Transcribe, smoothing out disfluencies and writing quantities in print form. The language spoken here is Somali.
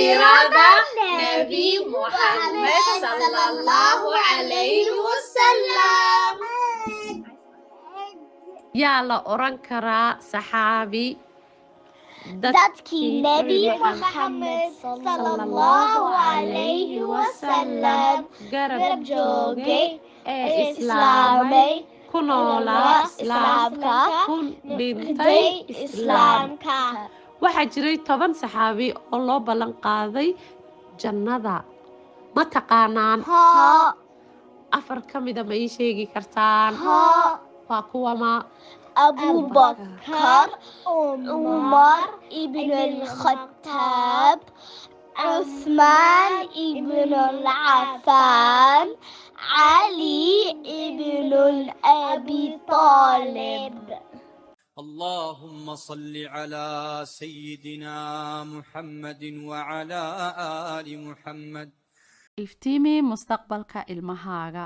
Siirada Nebi Muxamed sallallahu calayhi wasalam. Yaa la oran karaa saxaabi? Dadkii Nebi Muxamed sallallahu calayhi wasalam garab garab joogay ee ee islaamay, islaamay, ku noolaa islaamka, islaamka, ku dhintay dhintay islaamka. islaamka. Waxaa jiray 10 saxaabi oo loo ballan qaaday jannada. Ma taqaanaan? Haa. Afar ka mida ma ii sheegi kartaan? Haa. Waa kuwama? Abu Bakar, Umar ibn al-Khattab, Uthman ibn al-Affan, Ali ibn Abi Talib. اللهم صل على سيدنا محمد وعلى آل محمد. Iftiimi mustaqbalka ilmahaaga.